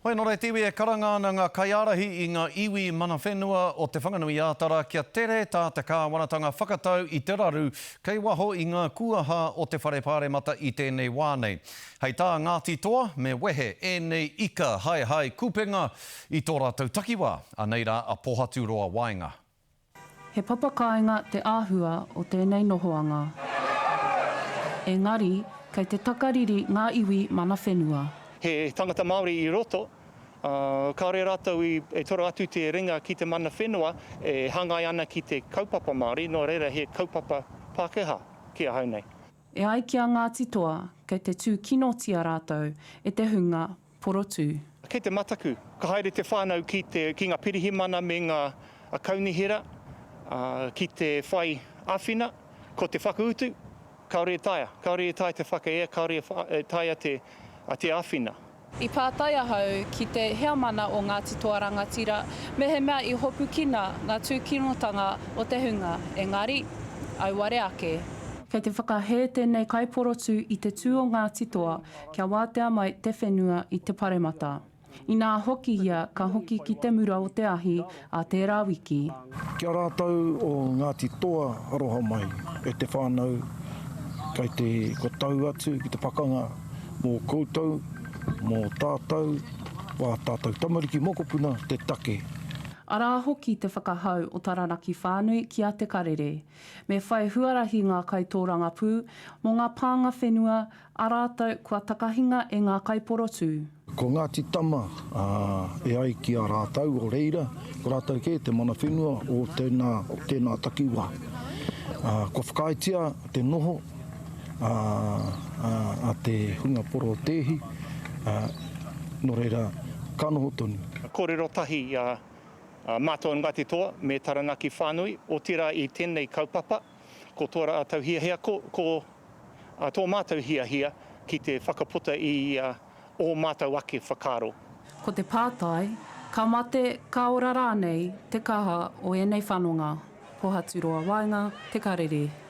Hoi nō reira te iwi e karanga ana ngā kaiārahi i ngā iwi mana whenua o Te Whanganui-ā-Tara kia tere tā te kāwanatanga whakatau i te raru kei waho i ngā kūaha o te Whare Pāremata i tēnei wā nei. Hei tā Ngāti Toa, me wehe ēnei ika haehae kupenga i tō rātou takiwā. Anei rā a Pohaturoa Waenga. He papakāinga te āhua o tēnei nohoanga. Engari, kei te takariri ngā iwi mana whenua. He tangata Māori i roto, ā, kāore rātou i toro atu te ringa ki te mana whenua e hāngai ana ki te kaupapa Māori, nō reira he kaupapa Pākehā ki ahau nei. E ai ki a Ngāti Toa, kei te tūkinotia rātou e te hunga porotū. Kei te mataku, ka haere te whānau ki te, ki ngā pirihimana me ngā kaunihera ki te whai āwhina, ko te whakautu, kāore e taea, kāore e taea te whakaea, kāore e taea te, te āwhina. I pātai ahau ki te heamana o Ngāti Toa Rangatira mehemea i hopukina ngā tūkinotanga o te hunga, engari, auare ake. Kei te whakahē tēnei kaiporotū i te tū o Ngāti Toa kia wātea mai te whenua i te paremata. Inā hoki ia ka hoki ki te mura o te ahi ā tērā wiki. Ki a rātou o Ngāti Toa aroha mai e te whānau kei te kua tau atu ki te pakanga mō koutou, mō tātou, wā tātou tamariki mokopuna te take. Arā hoki te whakahau o Taranaki Whānui ki a Te Karere, me whai huarahi ngā kaitōrangapū mō ngā pānga whenua a rātou kua takahinga e ngā kaiporotū. Ko Ngāti Tama, ā, e ai ki a rātou o reira, ko rātou kē te mana whenua o tēnā, o tēnā takiwā. Ā, kua whakaaetia te noho, ā, ā, a te hunga porotēhi, ā, nō reira, ka noho tonu. Kōrero tahi a mātou o Ngāti Toa me Taranaki whānui, otirā i tēnei kaupapa, ko tō rātou hiahia, ko, ko tō mātou hiahia ki te whakaputa i ō mātou ake whakaaro. Ko te pātai, ka mate, ka ora rānei te kaha o ēnei whanonga? Pohaturoa Waenga, Te Karere.